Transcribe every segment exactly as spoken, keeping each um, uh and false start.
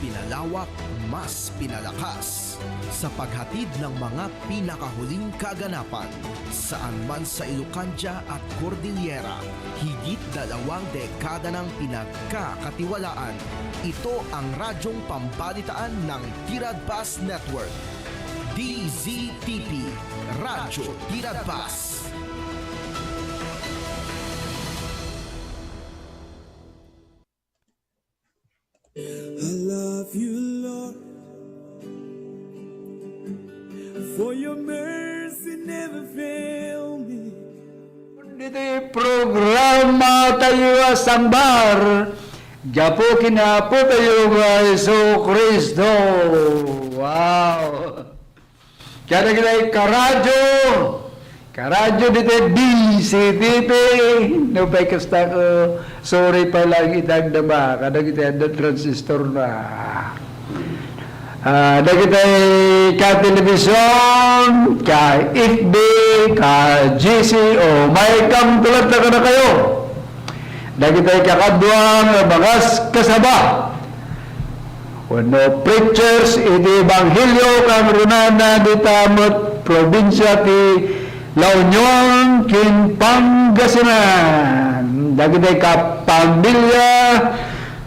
pinalawak, mas pinalakas sa paghatid ng mga pinakahuling kaganapan. Saan man sa Ilocandia at Cordillera, higit dalawang dekada ng pinagkakatiwalaan. Ito ang radyong pambalitaan ng Tiradbas Network. D Z T P, Radyo Tiradbas. I love you, Lord, for your mercy never fail me. Ditoy programa tayo a sangbar, gapu ken Apo tayo nga Jesu-Cristo. Wow! Kadagiti karadyo, karadyo ditoy D Z T P, no pay kasta ko, sorry pay lang iti agdama, kadagiti adda transistor na. Ah, dagiti ka television, ka F B, ka G C, o may kamtulat na kadakayo. Dagiti kakadua nga mga kasaba, wenno preachers iti ebanghelio kangrunana dita met probinsia ti La Union ken Pangasinan. Dagiti kapamilya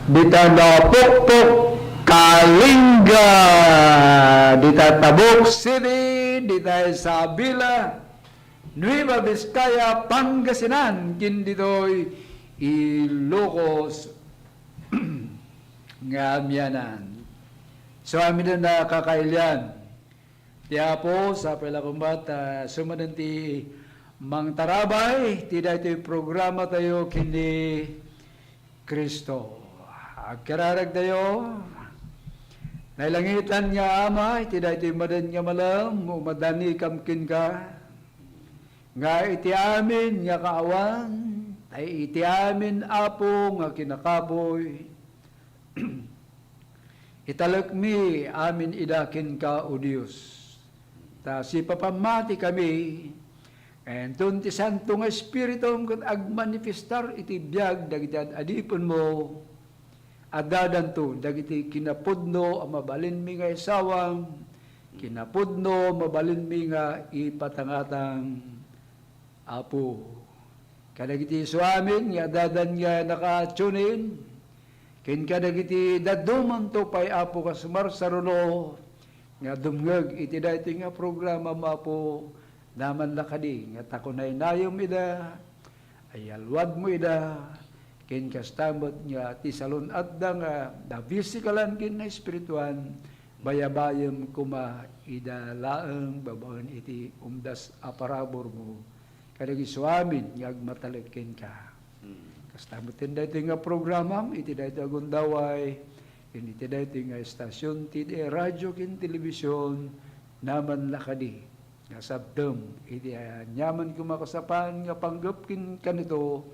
dita Napukpok, Kalinga, dita Tabuk City, dita Isabela, Nueva Vizcaya, Pangasinan, ken ditoy Ilocos nga amianan. So, amin a nakakailian ti Apo, sapay la koma ta sumaden ti mangtarabay ti daytoy programa tayo ken ni Cristo. Agkararagtayo, nailangitan nga Ama, iti daytoy maden nga malem, umadanikam kenka, nga iti amin nga kaawan, tay iti amin, Apo, nga kinakapuy, italekmi amin ida kenka, O Dios. Ta sipapammati kami, inton ti Santo nga Espiritum ket agmanifestar iti biag dagiti ad-adipenmo, addadanto dagiti kinapudno a mabalinmi nga isawang, kinapudno a mabalinmi nga ipatangatang, Apo. Kadagiti isuamin nga addadan nga naka-tune in, ken kadagiti dadduma pay, Apo, nga sumarsaruno nga dumngeg iti daytoy nga programa, Apo, naman la kadi nga ta kunaynayem ida, ayaluadmo ida, ken kasta met nga ti salun-atda nga napisikalan ken naespirituan, bayabayem koma ida laeng babaen iti umdas a paraburmo. Kadagiti isuamin nga agmatalek kenka. Kasta met daytoy nga programam iti daytoy a gundaway, ken iti daytoy nga estasion ti radio ken television, naman la kadi nga sabdem iti aniaman koma kasapan nga panggep ken kanito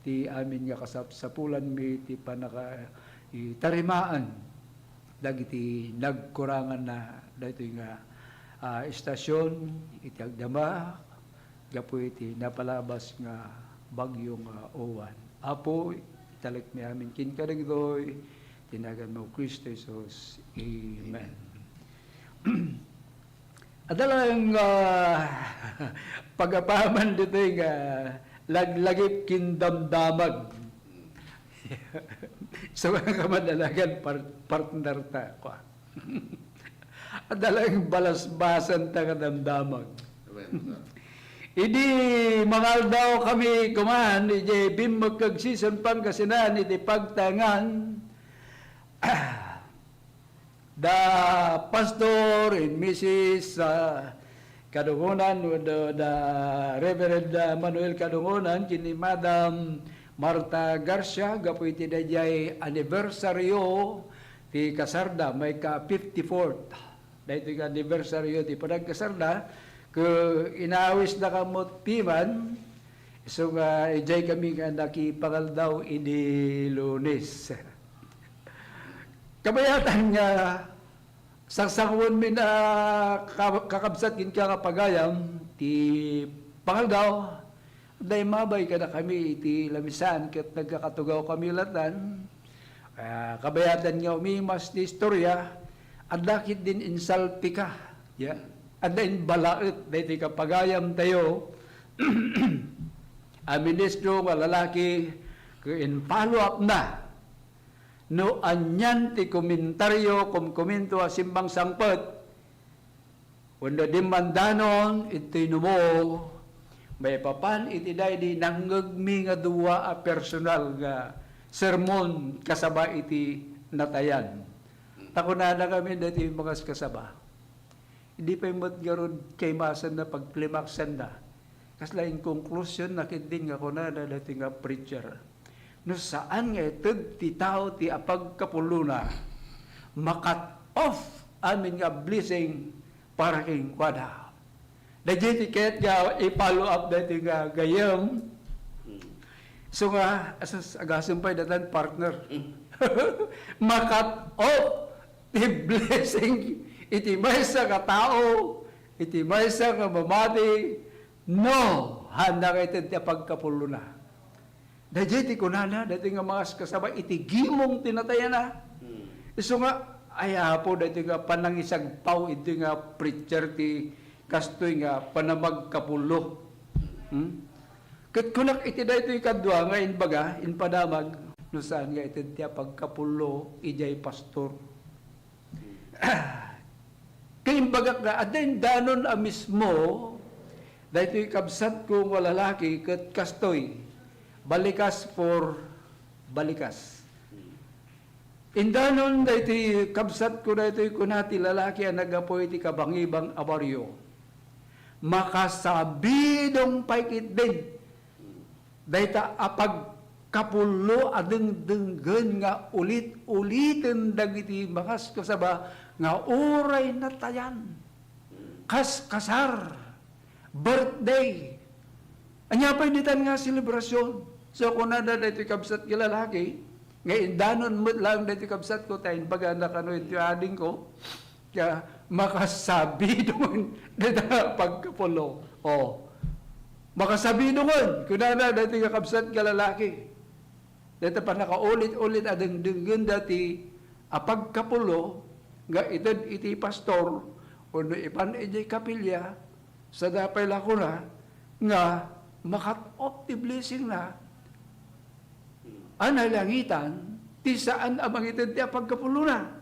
ti amin nga kasapsapulanmi ti pannaka-, itarimaan dagiti nagkuranganna daytoy nga, ah, estasion iti agdama gapu iti napalabas nga bagyo nga Owan. Apo, italekmi amin kenka dagitoy, ti naganmo Cristo Jesus. Amen. Adda laeng, ah, pagapaman ditoy nga laglagip ken damdamag. So, nga madalagan par-, partner ta, kwa. Adda laeng balasbasan ta nga damdamag. Idi mangaldaw kami kuman, idi bimmekkeg Sison, Pangasinan, iti pagtaengan, da Pastor and Missus, ah, Kadungonan, da, da Reverend, ah, Manuel Kadungonan, ken ni Madam Martha Garcia, gapu iti daydiay anniversaryo ti kasarda, maika fifty-fourth. Daytoy nga anniversaryo ti panagkasarda, ket inawisda kamo piman, isu nga idiay kami nga nakipangaldaw idi Lunes. Kabayatan nga sangsanguenmin a ka-, kakabsat kenka nga pagayam ti pangaldaw, adda immabay kadakami iti lamisaan ket nagkakatugaw kami lattan. Ah, kabayatan nga umimas ti istorya, adda ketdin insalpika. Ya. Adda imbalaet daytoy kapagayamtayo a ministro nga lalaki, ket in-follow up na no anian ti komentario, komkomento a simbang sangpet, wenno dimmandanon, iti numo, maipapan iti daydi nangngegmi nga dua a personal nga sermon kasaba iti natayan. Ta kunana ngamin daytoy, mangaskasaba, idi pay met ngarud kaimasanna, pagklimaksanna, kasla in conclusion na ketdin nga kunana daytoy nga preacher, no saan nga ited ti tao ti apagkapulona, ma-cut off amin nga blessing para kenkuana. Daydiay ti ket nga i-follow up daytoy nga gayyem. So nga, asus, agasem pay datan, partner. Ma-cut off ti blessing iti maysa nga tao, iti maysa nga mamati, no, haanna nga ited ti apagkapulona. Daydiay ti kunana, daytoy nga mangaskasaba iti gimong ti natayana. Hmm. Isu nga, ay Apo, daytoy nga panangisagpaw, iti nga preacher ti kastoy nga panamagkapulo. Hmm? Ket kunak iti daytoy kadua nga imbaga, impadamag, no saan nga ited ti apagkapulo, idiay pastor. Kaimbagak nga, adda indanon a mismo, daytoy kabsatko nga lalaki ket kastoy, balikas for balikas. Indanon daytoy kabsatko daytoy, kuna ti lalaki a naggapu iti kabangibang a barrio, makasabidong pay ketdin dayta a pagkapullo a dengdenggen nga ulit-uliten dagiti mangaskasaba nga uray natayan, kas kasar, birthday. Ania pay ditan nga selebrasyon? So, kunada daytoy kabsat nga lalaki, nga indanon met laeng daytoy kabsatko, ta imbagana kano iti adingko, nga makasabidongen dayta nga pagkapullo. Oh. Makasabidongen, kunana daytoy nga kabsat nga lalaki. Dayta pannakaulit-ulit a dengdenggen dayta a pagkapullo nga ited iti pastor wenno ipan idiay kapilya, sada pay la kuna nga ma-cut off ti blessing na a nalangitan ti saan a mangited ti apagkapullona.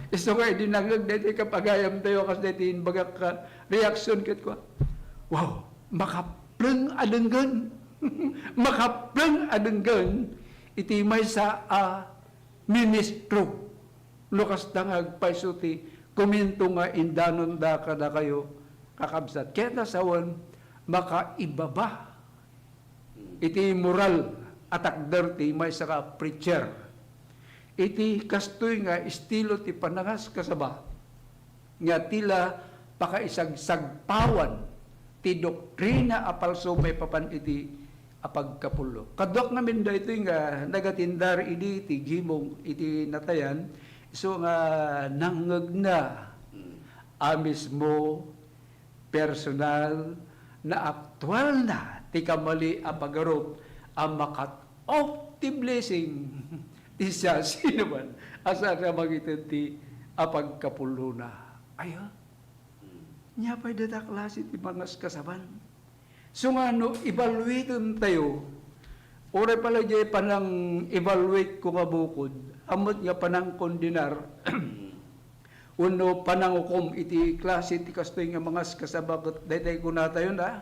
Isu nga idi nangngeg daytoy kapagayamtayo, kas daytoy imbagak nga reaksyon ket kua, "Wow, makapleng a denggen." Makapleng a denggen iti maysa a ministro. No kasta nga agpayso ti komento nga indanonda kadakayo, kakabsat. Ket ta sawen, makaibaba iti moral a takder ti maysa nga preacher. Iti kastoy nga estilo ti panangaskasaba nga ti la pakaisagsagpawan ti doktrina a palso maipapan iti apagkapullo. Kaduak ngamin daytoy nga nagatindar idi ti gimong iti natayan, isu nga nangngegna a mismo personal, naaktualna ti kamali a pagarup a ma-cut off ti blessing ti siasinoman a saan a mangited ti apagkapullona. Aya, nia pay dayta klase ti mangaskasaban? So nga no evaluaten tayo, uray pala diay panang-evaluate ko nga bukod, ammet nga panangkondenar, wenno panangukom iti klase ti kastoy nga mangaskasaba ket daytay kunatayo na,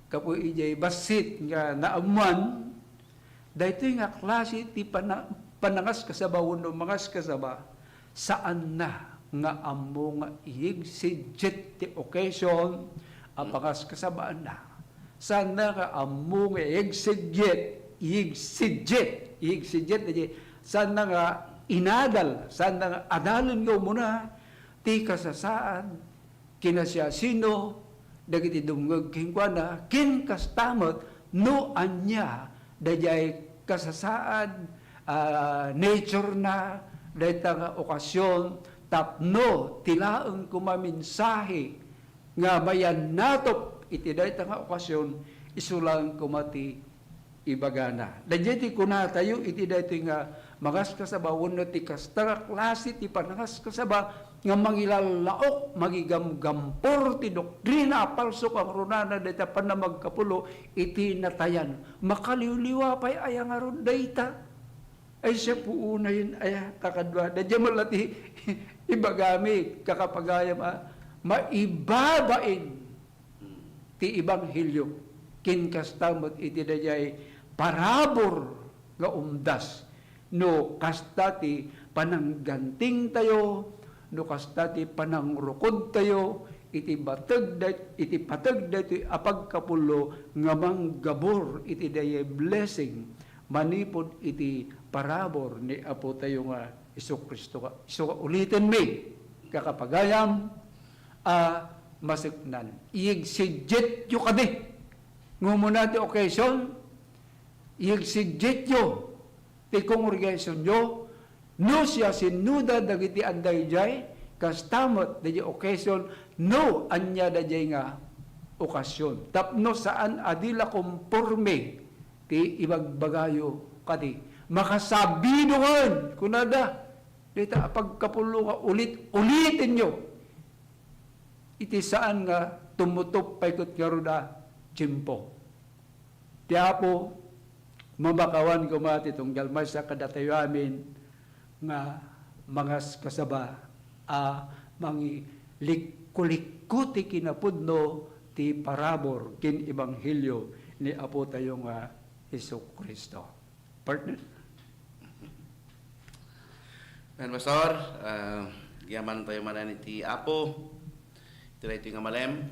gapu idiay bassit nga naammuan, daytoy nga klase ti pana-, panangaskasaba wenno mangaskasaba, saanna nga ammo nga iegsijet ti occasion a pangaskasabaanna. Saanna nga ammo nga iegsijet, iegsijet, iegsijet, daydi, saanna nga inadal, saanna nga adalen nga umuna ti kasasaad, kinasiasino dagiti dumngeg kenkuana, ken kasta met no ania daydiay kasasaad, ah, nature na dayta nga okasyon tapno ti laeng koma mensahe nga mayannatop iti dayta nga okasyon, isu laeng koma ti ibagana. Daydiay ti kunatayo iti daytoy nga mangaskasaba wenno ti kasta nga klase ti panangaskasaba nga mangilallaok, mangigamgampor ti doktrina a palso, kangrunana dayta pannamagkapulo iti natayan. Makaliwliwa pay aya ngarud dayta? Ay, siya puunayen aya, kakadua. Daydiay met la ti ibagami, kakapagayam, a maibabain ti ebanghelio. Ken kasta met iti daydiay parabur nga umdas. No kasta ti pananggantingtayo, no kasta ti panangrukodtayo, iti bateg day-, iti pateg daytoy a pagkapulo nga manggabur iti daydiay blessing manipud iti parabur ni Apotayo nga Jesu-Cristo. Isu nga ulitenmi, kakapagayam a maseknan. Iyegsidgetyo kadi. Ngumuna ti occasion, iyegsidgetyo ti kongregasionyo, no siasinoda dagiti adda idiay, kasta met daydiay occasion, no ania daydiay nga okasyon. Tapno saan a di la komporme ti ibagbagayo kadi. Makasabidongen, kunada, dayta a pagkapulo nga ulit-ulitenyo iti saan nga tumutop pay ket ngarud a tiempo. Ti Apo, mamakawan koma ti tunggal maysa kadatayo amin nga mangaskasaba a mangilikkulikko ti kinapudno ti parabur ken ebanghelio ni Apotayo nga Jesu-Cristo. Partner? Amen, Pastor. Ah, yaman tayo manen iti Apo. Iti daytoy nga malem.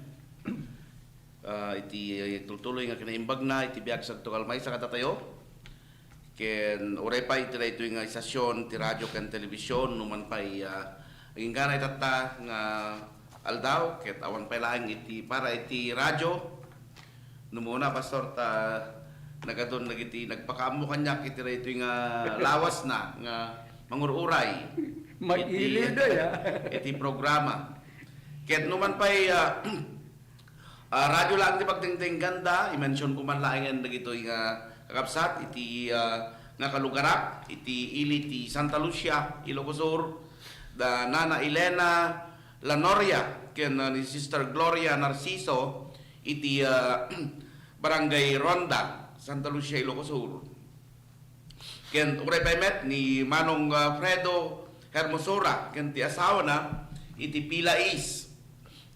Ah, iti tultuloy nga kinaimbagna, iti biag sa tunggal maysa kadatayo. Ken uray pay iti daytoy nga istasion ti radio ken telebision, no man pay, ah, agingga itatta nga aldaw, ket awan pay laeng iti para iti radio. No muna, Pastor, ta nagadun dagiti nagpakaammo kaniak iti daytoy nga lawasna nga mangur-uray iti, Mailiday, ah. iti programa. Ket no man pay, ah, ah, radio laeng ti pagdengdengganda, i-mention ko man laengen dagitoy nga kakabsat iti, ah, nga kalugarak, iti ili ti Santa Lucia, Ilocos Sur, da Nana Elena Lanoria, ken, ah, ni Sister Gloria Narciso, iti, ah, Barangay Ronda, Santa Lucia, Ilocos Sur. Ken uray pay met ni Manong, ah, Fredo Hermosura ken ti asawana iti Pila East,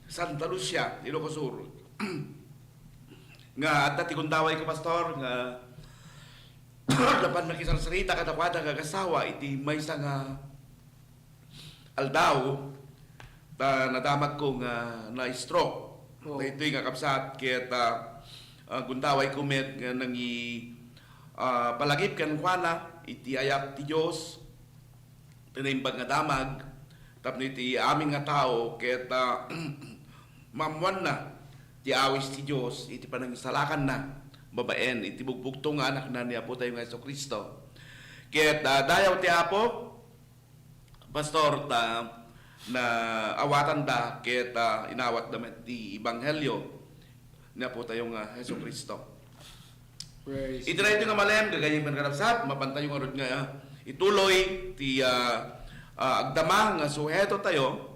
Santa Lucia, Ilocos Sur. Nga adda ti gundaway ko, Pastor, nga napan nakisarsarita kadakuada nga agasawa iti maysa nga aldaw, ta nadamagko nga na-stroke. Oh. Daytoy nga kabsat, ket, ah, ah, gundaway ko met nga nangi-, ah, palagip kenkuana iti ayat ti Dios, ti naimbag nga damag, tapno iti amin nga tao, ket, ah, maammoanna ti awis ti Dios iti panangisalakanna babaen iti bugbugtong nga Anakna ni Apotayo nga Jesu-Cristo. Ket, ah, dayaw ti Apo, Pastor, ta naawatanda ket, ah, inawatda met ti ebanghelio ni Apotayo nga Jesu-Cristo. Praise Iti daytoy nga malem, gagayyem ken kakabsat, mapantayo ngarud nga, ah, ituloy ti, ah, ah, agdama nga suheto tayo,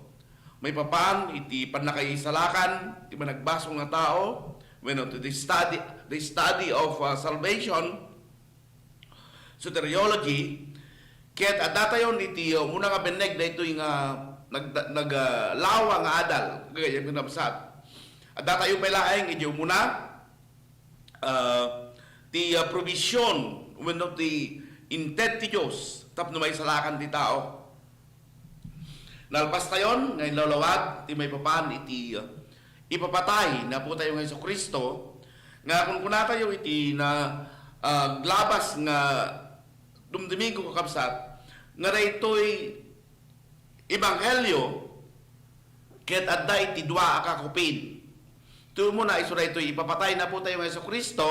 maipapan iti pannakaisalakan ti managbasol nga tao, wenno to the study, the study of, ah, salvation, soteriology, ket addatayon iti umuna nga binneg daytoy nga nag-, nag-, ah, lawa nga adal, gagayyem ken kakabsat. Addatayo pay laeng iti umuna, ah, ti, ah, provision wenno ti inted ti Dios tapno maisalakan ti tao. Nalpastayon nga inlawlawag ti maipapan iti, uh, ipapatay ni Apotayo nga Jesu-Cristo, nga kunkunatayo iti na, uh, labas nga dumdumigo, kakabsat, nga daytoy ebanghelio ket adda iti dua a kakupin. Ti umuna, isu daytoy ipapatay ni Apotayo nga Jesu-Cristo,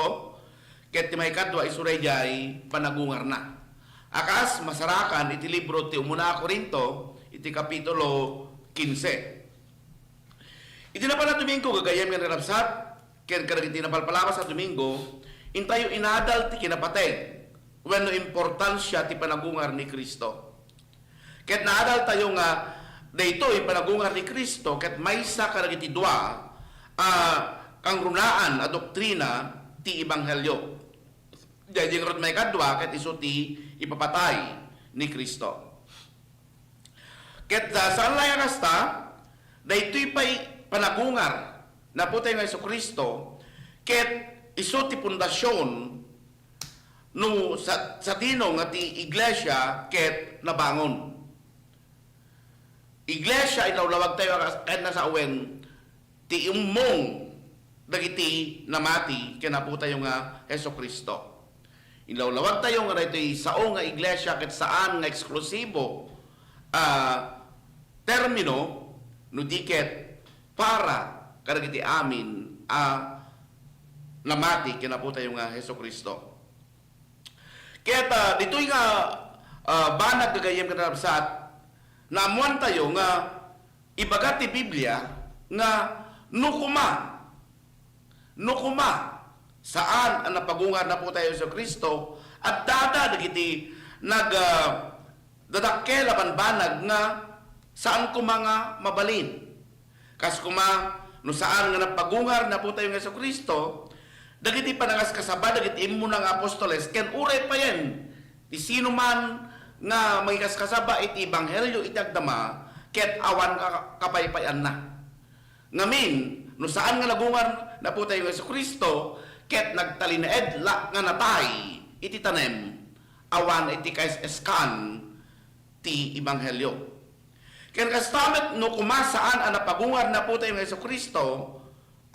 ket ti maikadua, isu daydiay panagungarna. A kas masarakan iti libro ti Umuna a Corinto, iti kapitulo kinse. Iti napan a Domingo, gagayyem ken kakabsat, ken kadagiti napalpalabas a Domingo, intayo inadal ti kinapateg. wenno importansia ti panagungar ni Cristo. Ket naadaltayo nga daytoy panagungar ni Cristo ket maysa kadagiti dua a kangrunaan a doktrina ti ebanghelio. Daydi ngarud maikadua ket isu ti ipapatay ni Cristo. Ket, ah, saan laeng a kasta, daytoy pay panagungar ni Apotayo nga Jesu-Cristo, ket isu ti pundasion no sa-, sadino nga ti iglesia ket nabangon. Iglesia, inlawlawagtayo a kas-, ken nasawen ti immong dagiti namati ken Apotayo nga Jesu-Cristo. Inlawlawagtayo nga daytoy sao nga iglesia ket saan nga eksklusibo a termino, no di ket para kadagiti amin a namati ken Apotayo nga Jesu-Cristo. Ket, ah, ditoy nga, ah, banag gagayyem ken narabsat, naammoantayo nga ibaga ti Biblia nga no koma, no koma, saan a napagungar ni Apotayo Jesu-Cristo, addada dagiti nag, ah, dadakkel a banbanag nga saan koma nga mabalin. Kas koma, no saan nga napagungar ni Apotayo nga Jesu-Cristo, dagiti panangaskasaba dagiti immuna nga apostoles, ken uray payen ti sino man nga mangikaskasaba iti ebanghelio iti agdama, ket awan ka-, kapaypayanna. Ngamin, no saan nga nagungar ni Apotayo nga Jesu-Cristo, ket nagtalinaed la nga natay iti tanem, awan iti kaes-eskan ti ebanghelio. Ken kasta met, no koma saan a napagungar ni Apotayo nga Jesu-Cristo,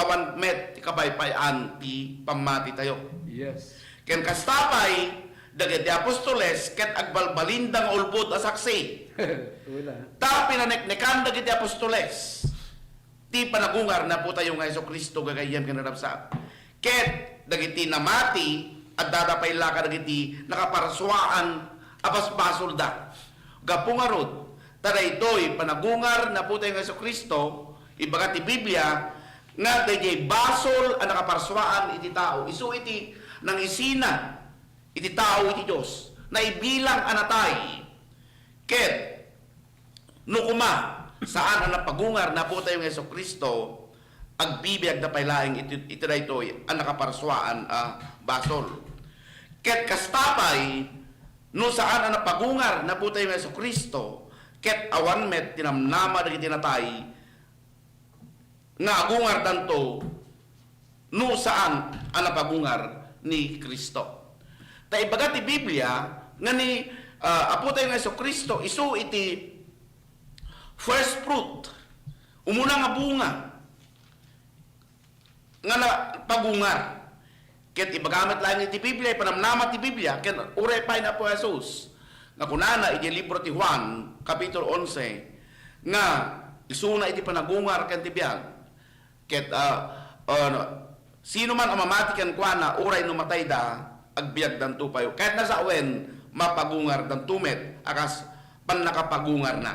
awan met ti kapaypayan ti pammatitayo. Yes. Ken kasta pay, dagiti apostoles ket agbalbalinda nga ulbod a saksi. Wala. Ta pinaneknekan dagiti apostoles ti panagungar ni Apotayo nga Jesu-Cristo gagayyem ken narabsat. Ket dagiti namati, addada pay la kadagiti nakaparsuaan a basbasolda. Gapu ngarud, ta daytoy panagungar ni Apotayo nga Jesu-Cristo, ibaga ti Biblia, nga daydiay basol a nakaparsuaan iti tao, isu iti nangisina iti tao iti Dios, naibilang a natay. Ket no koma, saan a napagungar ni Apotayo nga Jesu-Cristo, agbibiagda pay laeng iti, iti daytoy a nakaparsuaan a basol. Ket kasta pay, no saan a napagungar ni Apotayo nga Jesu-Cristo, ket awan met ti namnama dagiti natay nga agungardanto no saan a napagungar ni Cristo. Ta ibaga ti Biblia nga ni, ah, Apotayo nga Jesu-Cristo isu iti first fruit, umuna nga bunga nga napagungar. Ket ibaga met laeng iti Biblia, ipanamnama ti Biblia, ken uray pay ni Apo Jesus, nga kunana iti libro ti Juan, Kapitulo onse, nga isuna iti panagungar ken ti biag. Ket, ah, ah, sino man a mamati kenkuana, uray no matayda, agbiagdanto pay. Ket nasawen, mapagungardanto met a kas pannakapagungarna.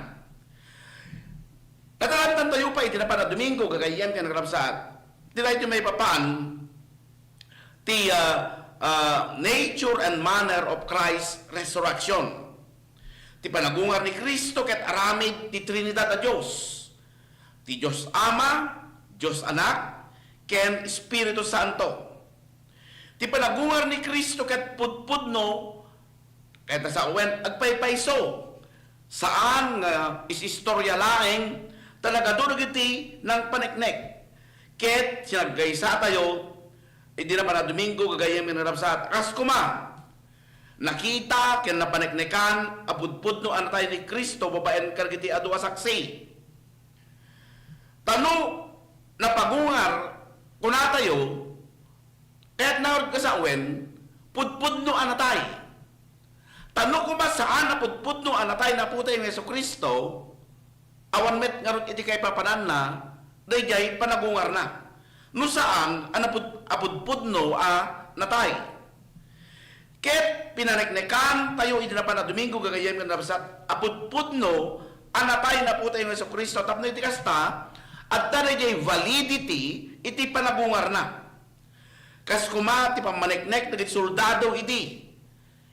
Natalantantayo pay iti napan a Domingo, gagayyem ken narabsat. Iti daytoy maipapan ti, ah, ah, nature and manner of Christ's resurrection. Ti panagungar ni Cristo ket aramid ti Trinidad a Dios. Ti Dios Ama, Dios Anak, ken Espiritu Santo. Ti panagungar ni Cristo ket pudpudno, ket nasawen agpaypayso. Saan nga is-istorya laeng, ta nagadu dagiti nangpaneknek. Ket sinaggaysaatayo, idi napan a Domingo, gagayyem ken narabsat, kas koma, nakita ken napaneknekan a pudpudno a natay ni Cristo babaen kadagiti adu a saksi. Ta no napagungar, kunatayo, kayatna ngarud nga sawen, pudpudno a natay. Ta no koma saan a pudpudno a natay ni Apotayo nga Jesu-Cristo, awan met ngarud iti kaipapananna daydiay panagungarna. No saan a napud-, a pudpudno a natay. Ket pinaneknekantayo idi napan a Domingo gagayyem ken narabsat a pudpudno a natay ni Apotayo nga Jesu-Cristo tapno iti kasta, adda daydiay validity iti panagungarna. Kas koma ti pammaneknek dagiti soldado idi,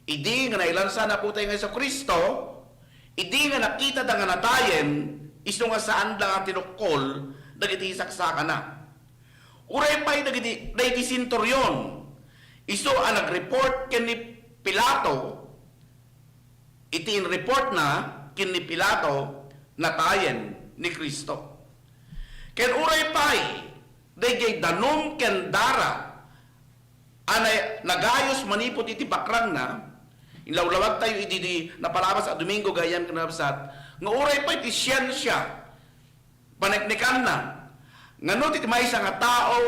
Idi nga nailansa ni Apotayo nga Jesu-Cristo, idi nga nakitada nga natayen, isu nga saanda nga tinukkol dagiti saksakana. Uray pay dagiti, dagiti centurion, isu a nag-report ken ni Pilato, iti in-reportna ken ni Pilato, natayen ni Cristo. Ken uray pay daydiay danum ken dara a na-, nagayus manipud iti bakrangna, inlawlawagtayo idi di napalabas a Domingo, gayyem ken narabsat, nga uray pay ti siensia, paneknekanna, nga no ti maysa nga tao,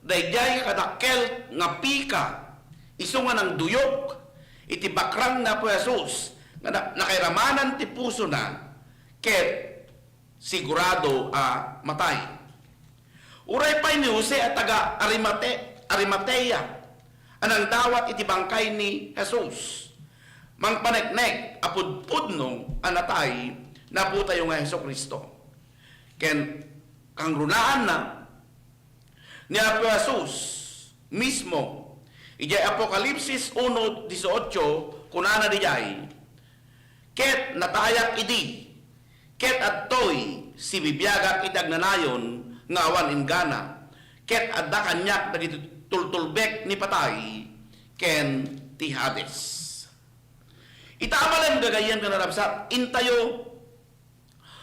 daydiay kadakkel nga pika, isu nga nangduyok iti bakrang ni Apo Jesus, nga na-, nakairamanan ti pusona, ket sigurado a matay. Uray pay ni Jose a taga Arimate-, Arimatea a nangdawat iti bangkay ni Jesus, mangpaneknek a pudpudno a natay ni Apotayo nga Jesu-Cristo. Ken kangrunaanna, ni Apo Jesus mismo, idiay Apokalipsis uno dieciocho, kunana didiay, "Ket natayak idi, ket adtoy sibibiagak iti agnanayon nga awan inggana, ket adda kaniak dagiti tultulbek ni patay ken ti Hades." Ita a malem, gagayyem ken narabsat, intayo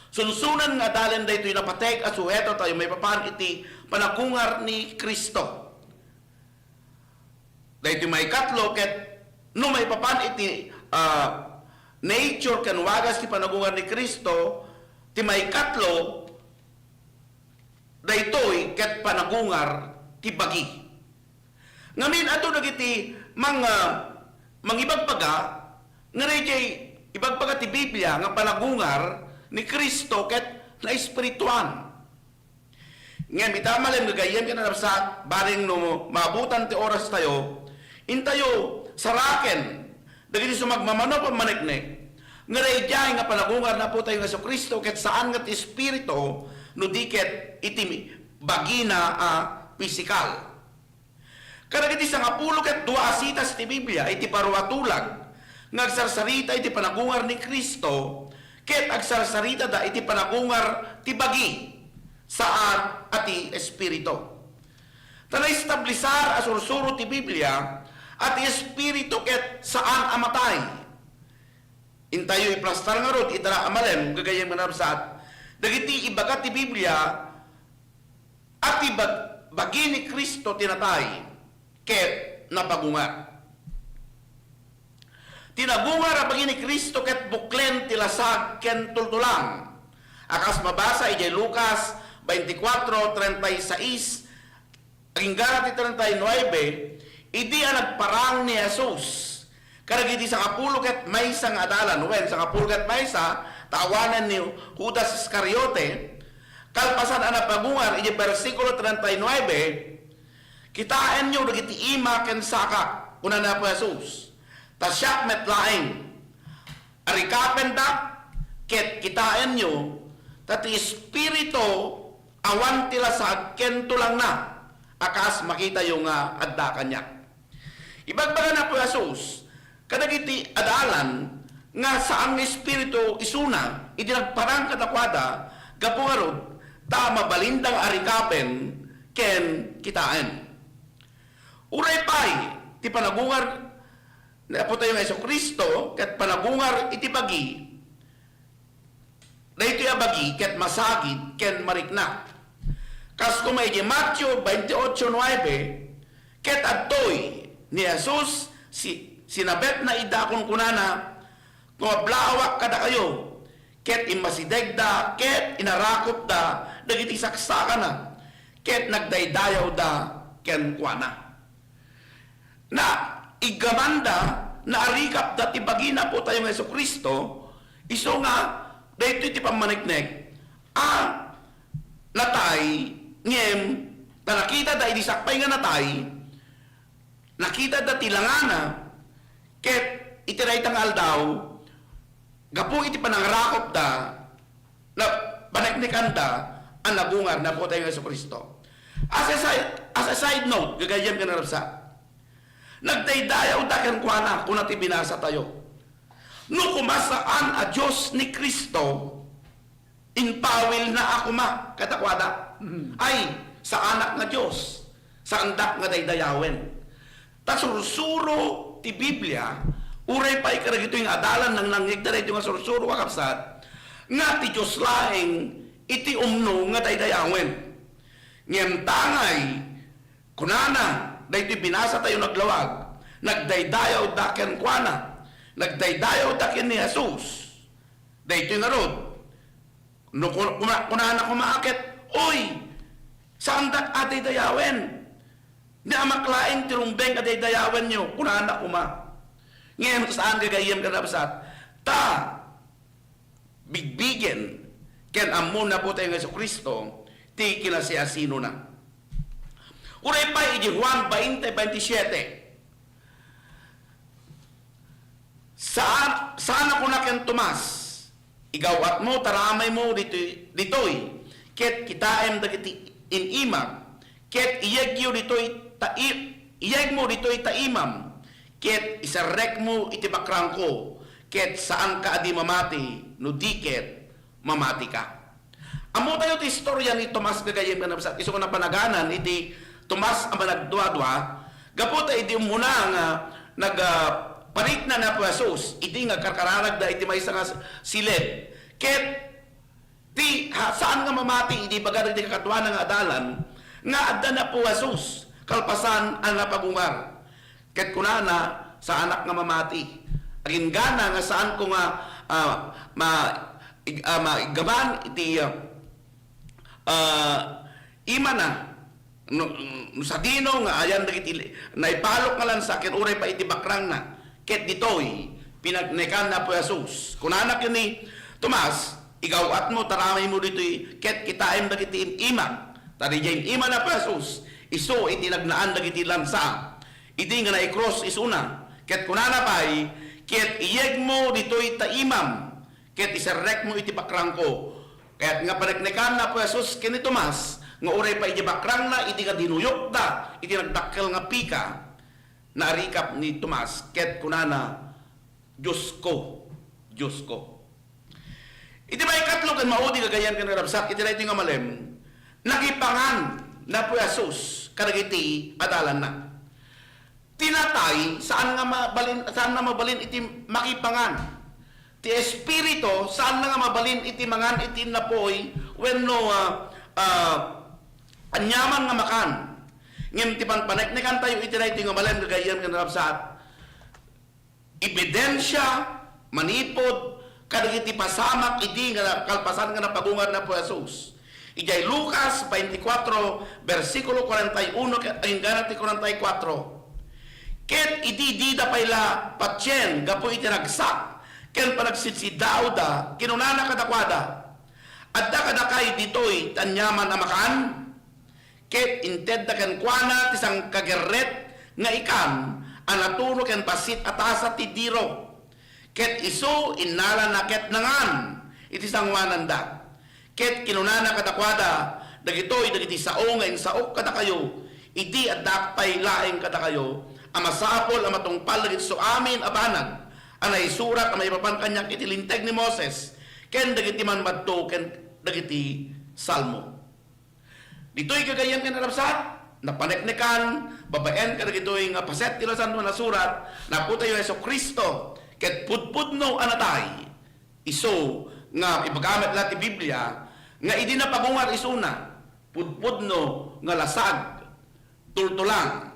sunsunen nga adalen daytoy napateg a suheto tayo maipapan iti panagungar ni Cristo. Daytoy maikatlo ket no maipapan iti, ah, nature ken wagas ti panagungar ni Cristo, ti maikatlo, daytoy ket panagungar ti bagi. Ngamin, adu dagiti mang-, ah, mangibagbaga nga daydiay ibagbaga ti Biblia nga panagungar ni Cristo ket naespirituan. Ngem ita malem, gagayyem ken narabsat, bareng no maabutan ti oras tayo, intayo saraken dagiti sumagmamano a pammaneknek nga daydiay nga panagungar ni Apo tayo nga Jesu-Cristo ket saan nga ti espiritu no di ket iti bagina a pisikal. Kadagiti sangapulo ket dua a sitas ti Biblia iti baro a tulag nga agsarsarita iti panagungar ni Cristo ket agsarsaritada iti panagungar ti bagi, saan a ti espiritu. Ta naestablisar a sursuro ti Biblia a ti espiritu ket saan a matay. Intayo iplastar ngarud ita a malem, gagayyem nga narabsat, dagiti ibaga ti Biblia a ti bag-, bagi ni Cristo ti natay ket napagungar. Ti nagungar a bagi ni Cristo ket buklen ti lasag ken tultulang. A kas mabasa idiay Lucas veinticuatro treinta y seis, agingga ti treinta y nueve, idi a nagparang ni Jesus kadagiti sangapulo ket maysa nga adalan, wen, sangapulo ket maysa, ta awanen ni Judas Iscariote, kalpasan a napagungar iti bersikulo treinta y nueve, "Kitaenyo dagiti ima ken saka," kuna ni Apo Jesus, "ta siak met laeng. Arikapendak ket kitaenyo, ta ti Espiritu awan ti lasag ken tulangna, a kas makitayo nga adda kaniak." Ibagbaga ni Apo Jesus kadagiti adalan nga saan nga espiritu isuna idi nagparang kadakuada, gapu ngarud ta mabalinda nga arikapen ken kitaen. Uray pay ti panagungar ni Apo tayo nga Jesu-Cristo ket panagungar iti bagi, daytoy a bagi ket masagid ken marikna. Kas koma iti Mateo veintiocho nueve, ket adtoy ni Jesus, si-, sinabetna ida a kunkunana, "Kumablawak kadakayo," ket immasidegda ket inarakopda dagiti saksakana, ket nagdaydayawda kenkuana. Naiggamanda, naarikapda ti bagi ni Apo tayo nga Jesu-Cristo, isu nga daytoy ti pammaneknek a natay, ngem ta nakitada idi sakbay nga natay, nakitada ti langana, ket iti dayta nga aldaw, gapu iti panangarakopda, na paneknekanda a nagungar ni Apo tayo nga Jesu-Cristo. As a side, as a side note, gagayyem ken narabsat, Nagdaydayawda kenkuana, kuna ti binasatayo. No koma saan a Dios ni Cristo, impawilna a koma kadakuada. Mm. Ay, saanak nga Dios, saandak nga daydayawen. Ta sursuro ti Biblia, uray pay kadagitoy nga adalan, nangnangngegda daytoy nga sursuro, kakabsat, nga ti Dios laeng iti umno nga daydayawen. Ngem tangay, kunana, daytoy binasatayo naglawag, nagdaydayawda kenkuana, nagdaydayawda ken ni Jesus. Daytoy ngarud, no kun-, kuna-, kunana koma ket, "Uy, saandak a daydayawen. Ni amak laeng ti rumbeng a daydayawenyo," kunana koma. Ngem saan, gagayyem, kakabsat, ta bigbigen ken ammo ni Apotayo nga Jesu-Cristo ti kinasiasinona. Uray pay idi Juan veinte veintisiete, saan, saan a kuna ken Tomas, "Igaw-atmo, taramaymo ditoy, ditoy, ket kitaem dagiti im-imak, ket iyegyo ditoy ta i-, iyegmo ditoy ta imam, ket iserrekmo iti bakrangko, ket saanka a di mamati, no di ket mamatika." Ammotayo ti istorya ni Tomas, gagayyem, kakabsat, isu nga napanaganan iti Tomas a Managduadua, gapu ta idi umuna nga nag-, ah, parikna ni Apo Jesus, idi nga karkararagda iti maysa nga s-, siled, ket ti, ha, saan nga mamati idi ibaga dagiti kakaduana nga adalan nga adda ni Apo Jesus kalpasan a napagungar. Ket kunana, "Saanak nga mamati. Aginggana nga saanko nga, ah, ma-, ig-, ah, maiggaman iti, ah, ah, imana. No, no sadino nga ayan dagiti li-, naipalok nga lansa ken uray pay iti bakrangna." Ket ditoy, pinagnekan ni Apo Jesus. Kunana ken ni Tomas, "Igaw-atmo, taramaymo ditoy, ket kitaem dagiti im-imak." Ta diay im-ima ni Apo Jesus, isu iti nagnaan dagiti lansa, idi nga naikrus isuna. Ket kunana pay, "Ket iyegmo ditoy ta imam, ket iserrekmo iti bakrangko." Kayat nga paneknekan ni Apo Jesus ken ni Tomas nga uray pay idiay bakrangna idi nga dinuyokda iti nagdakkel nga pika, naarikap ni Tomas ket kunana, "Diosko, Diosko." Iti maikatlo ken maudi, gagayyem ken kakabsat, iti daytoy nga malem, nakipangan ni Apo Jesus kadagiti adalanna. Ti natay, saan nga mabalin, saan nga mabalin iti makipangan. Ti espiritu, saan nga mabalin iti mangan iti napuy wenno, ah, ah, aniaman nga makan. Ngem ti panpaneknekantayo iti daytoy nga malem, gagayyem ken kakabsat, ebidensia manipud kadagiti pasamak idi nga kalpasan nga napagungar ni Apo Jesus. Idiay Lucas veinticuatro, bersikulo cuarenta y uno ket inggana ti cuarenta y cuatro, "Ket idi dida pay la patien gapu iti ragsak ken panagsidsidaawda, kinunana kadakuada, 'Adda kadakay ditoy ti aniaman a makan?' Ket intedda kenkuana ti sangkagerret nga ikan a natuno ken bassit a tasa ti diro. Ket isu, innalana ket nangan iti sangoananda. Ket kinunana kadakuada, 'Dagitoy dagiti sao nga insaok kadakayo idi addaak pay laeng kadakayo, a masapul a matungpal dagiti isuamin a banag a naisurat a maipapan kaniak iti Linteg ni Moses ken dagiti mammadto ken dagiti Salmo.'" Ditoy, gagayyem ken kakabsat, napaneknekan babaen kadagitoy nga paset ti Nasantoan a Surat ni Apotayo Jesu-Cristo ket pudpudno a natay. Isu nga ibaga met la ti Biblia nga idi napagungar isuna, pudpudno nga lasag, tultulang,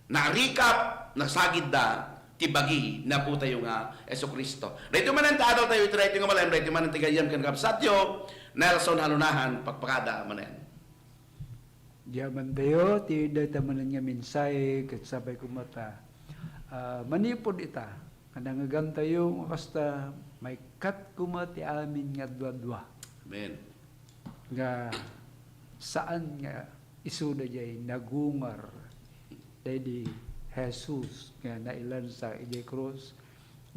naarikap, nasagidda ti bagi ni Apotayo nga Jesu-Cristo. Daytoy manen ti adaltayo iti daytoy nga malem, daytoy manen ti gayyem ken kabsatyo, Nelson Halunahan, pakpakada manen. Diay amantayo ti dayta manen nga mensahe ket sapay koma ta, ah, manipud ita nga nangngegantayo nga kasta, maikkat koma ti amin nga duadua. Amen. Nga saan nga isuda diay nagungar daydi Jesus nga nailansa idiay krus,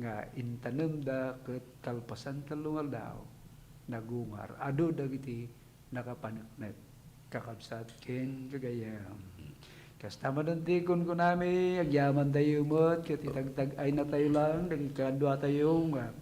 nga intanemda ket kalpasan tello nga aldaw, nagungar. Adu dagiti nakapaneknek, kakabsat ken gagayyem. Kasta manen ti kunkunami, agyamantayo met ket itagtag-aynatayo lang dagiti kaduatayo nga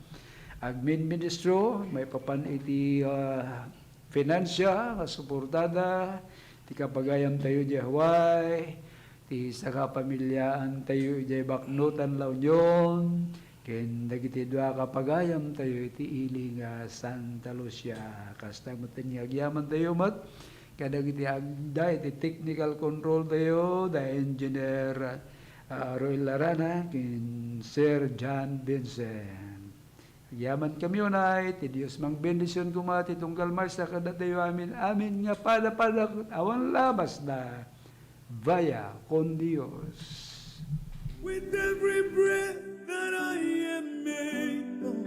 agminministro maipapan iti, ah, finansia nga suportada ti kapagayamtayo idiay Hawaii, ti sangapamiliaantayo idiay Baknotan, La Union, ken dagiti dua kapagayamtayo iti ili nga Santa Lucia. Kasta met nga agyamantayo met kadagiti agda iti technical control tayo, da Engineer, ah, Roel Larana, ken Sir John Vincent. Agyaman kami unay, ti Dios mangbendision koma ti tunggal maysa kadatayo amin, amin nga pada-pada ket awan labasna. Vaya con Dios. With every breath that I am able,